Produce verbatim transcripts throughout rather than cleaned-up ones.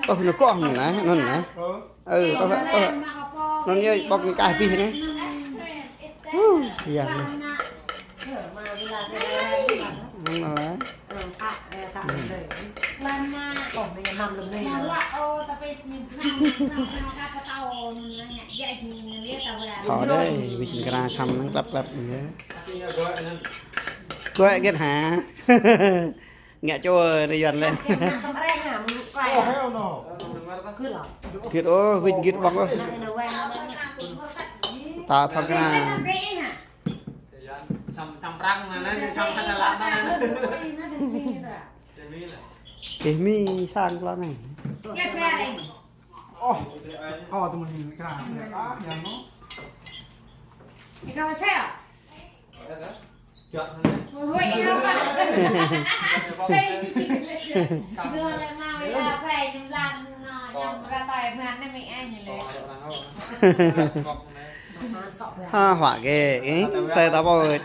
Ơ, anŭn kŏ anŭn anai, anŭn anai. Ơ, ơ, ơ. Anŭn yơh, ƀơ̆ng kah abih anai. Hu, yang anai. Anŭn anai. Thâo đơi, wĭt kra săm anŭn klăp klăp anŭn yơh. Gơ̆ gĕt hă? Ngă čô rơyuan lĕ. Gĭt ôh, wĭt gĭt ƀơ̆ng ôh. Ta thâo kơna. Săm, săm prăng anai, săm kơ jalan anai. Kơ mi sang klă anai. Ơ, kâo tơmơ̆n kra. Ah, yang anŭn. Ha, huă kơ, ih, sai ta ƀôh.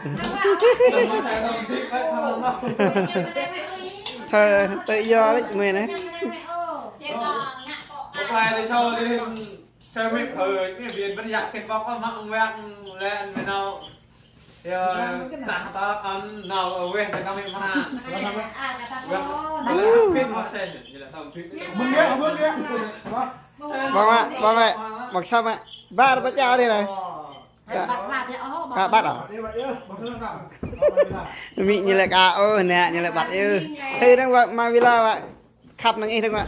Thơ, tơ yơh lĕ, mơi anai. Ƀơ̆ng mă, ƀơ̆ng mă, ƀơ̆ng săm mă. Ƀăt, ƀăt, ƀăt, ƀăt, ƀăt, ƀăt, ƀăt, ƀăt, ƀăt, ƀăt. Mĭ ñu lĕ ka, ơ, anai ñu lĕ ƀăt yơh. Thâo năng wă, mă wĭt lă wă. Khăp năng ih năng wă.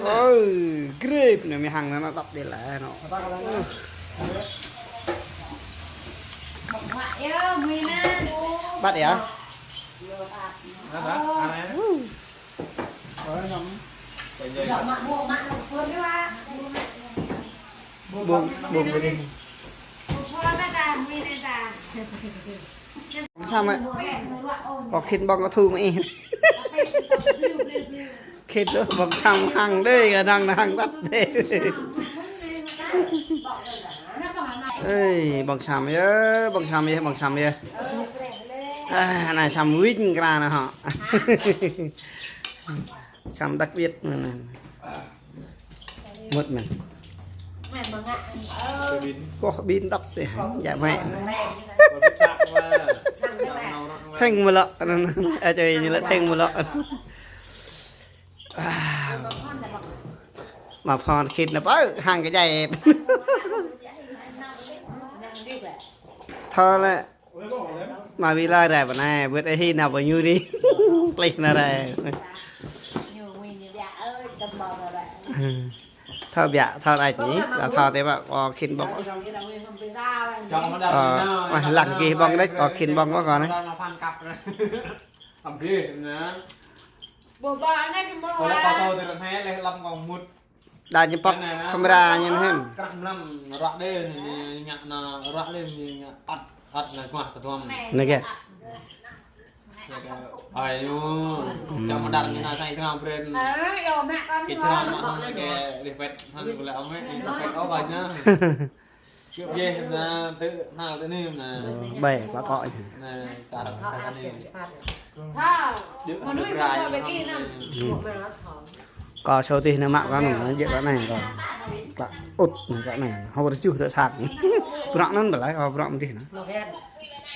Ơ, grip anai mơi hăng anŭn tŏp đĭ lĕ anŭn. Ƀăt yơh. Ƀơ̆ng, ƀơ̆ng bơni. Săm mă. Kâo khĭn ƀơ̆ng kơ thu mơi ih. Khĭn đôč ƀơ̆ng săm hăng đơi, kơ năng hăng tăt đơi. Ơi, ƀơ̆ng săm yơh, ƀơ̆ng săm yơh, ƀơ̆ng săm yơh. Ah, anai săm wĭt kra anai hŏ. Săm đặc biệt anai. Mŭt mơ̆n. Kâo ƀing tŏk tih, djă mĕ. Theng mơlŏ, ơ, čơi ñu lĕ theng mơlŏ. Mă phŏn khĭn anai pơ hăng kơ djai. Thâo lĕ. Mă wĭt lă rai pơ anai, ƀơ̆t ih nao pơ ñu dih. Plih nao rai. Thâo biă, thâo đač anai, thâo tơpă, kâo khĭn ƀơ̆ng. Ơ, mă lăng gih ƀơ̆ng đač, kâo khĭn ƀơ̆ng kâo anai. Đa ñu pŏk kamera ñu anŭn hĕm. Krah mlam, ruă đê, ñu ngă anŭn, ruă đê, ñu ngă ăt, ăt anŭn kuah tơduăm. Anai kơ. Anai kơ. Ai ñu. Čăm mơdar ñu anŭn sai tơngah brên. Kơ črăm anŭn kơ rih pet, anŭn kơ lĕ ame, rih pet ôh anŭn. Kơ biă anŭn, tơ anŭn tơ anai anŭn. Ƀai, pă kŏ. Anŭn, čar anŭn. Thâo. Mơnuih anŭn. Kâo sô tih anai mă kâo anŭn, jĕ kâo anai kâo. Kâo ŭt anŭn kâo anai, hơ̆ rơjuh tơ sat. Bruă anŭn ƀơi lĕ, kâo bruă mơ̆ng dih anŭn.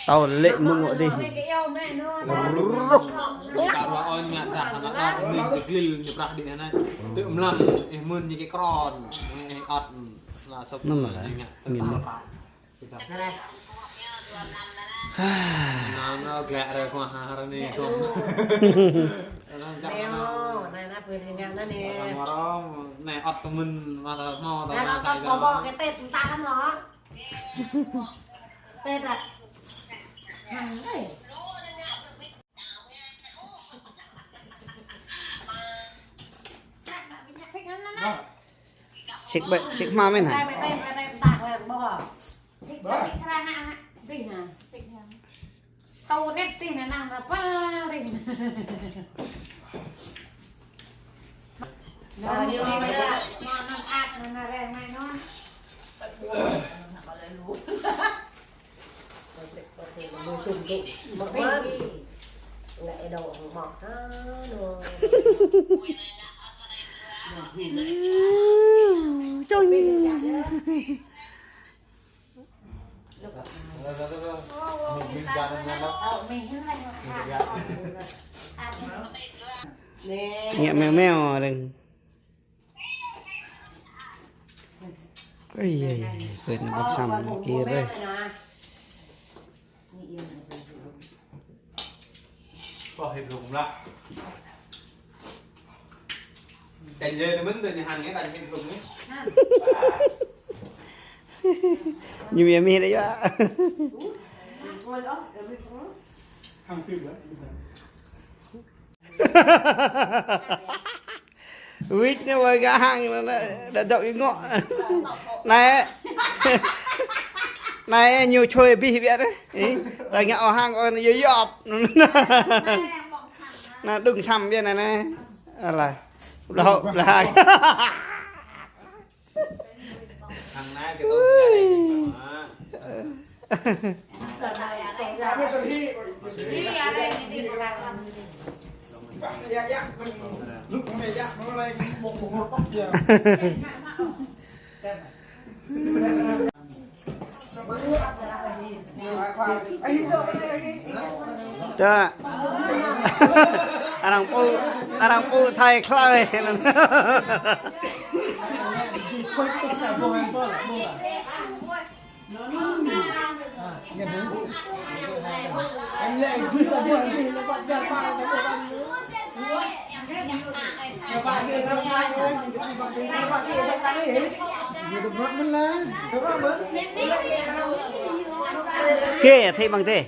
Tâo lĕ mơ̆ng wă dih. Rŭk. Kâo ruă ơi ngă dah, anŭn kâo mơ̆ng dih glil ñu prah dih anai. Tơ mlam, ih mơ̆n ñu kơ kron, ih ăt, anŭn sop. Anŭn lĕ, ngă. Ngin. Anŭn, anŭn glăk ră kơ mah ră anai kơ. Anŭn čăk anŭn. Anai, anai, pơ anai, anai. Anŭn mơrŏm, anai ăt tơmơ̆n, mă tơ hmâo tơ. Anai, anai, kâo sai kâo kơ. Ƀơ̆ng kơ tĕt tơ̆ng tah anŭn lŏ. Tĕt ah. Hăng ơi. Sik ƀĕ, sik hmâo mơ̆n hă? Rai, rai, rai, rai, rai, rai, rai, rai, rai. Sik ƀĕ, sik rai hă, hă. Dih anŭn. Sik anŭn. Tơ net dih anŭn, năng rai păl dih. Anŭn, anŭn, anŭn, anŭn, anŭn, anŭn, anŭn. Čông. Nghe meo meo đừng. Ơi, ơi, ơi, quên bốc xăm kia rồi. Có hiệp lục lắm. Cành lê nó mến tên hằng ấy, cành hiệp lục ấy. Ñu mía mía đấy chứ. Hăng phim đấy. Wĭt ñu wơ̆t gah hăng anŭn, đa dŏ ih ngŏ. Anai, anai ñu čôi abih biă anai. Ih, ta ngă ôh hăng ôh ñu yŏp. Anai đung săm biă anai anai. Alah. Blah, blah. Hăng anai kơ tơl Tơ. Arăng pô, arăng pô Thái khlơi. Kê, thấy bằng thế.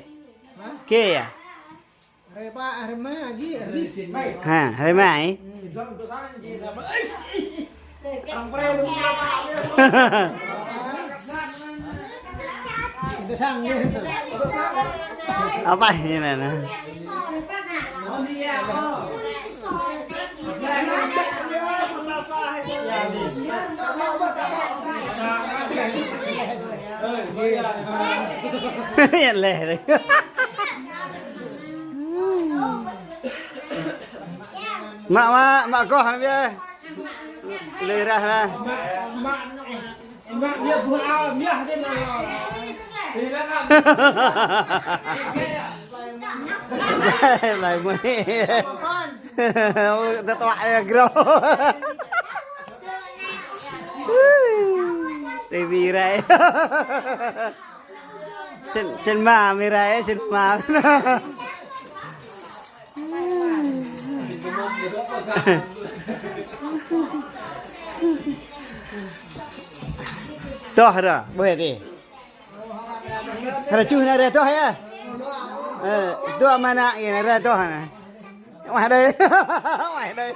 Kê à? Rơma, rơma lagi. Ha, rơma, eh? Apa ini, nah? Yên leh. Mă, mă, mă goh anŭn biă. Lơi rah anŭn. Blai, blai mơi. Tơtuă ih grô. Tivi rai. Sĭn, sĭn mă mi rai, sĭn mă. Tŏh ră, ƀuh yơh. Ră čuh anai ră tŏh yơh. Ơ, tŏh mơnă yơh anai ră tŏh anai. Wah đơi. Wah đơi.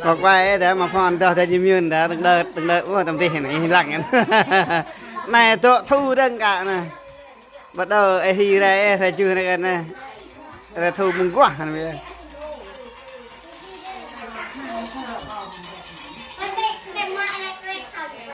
Kok wai dah, mă phôn dah, dah ñu mơyun dah, đơ̆ng đơ̆t, đơ̆ng đơ̆t, ôh, tăm tih anai, ih lăng anŭn. Anai tŏ thu đơ̆ng kă anai. Bắt đầu ih hĭ rai, ih rai čuh anai kơ anai. Rai thu mơguah anai biă.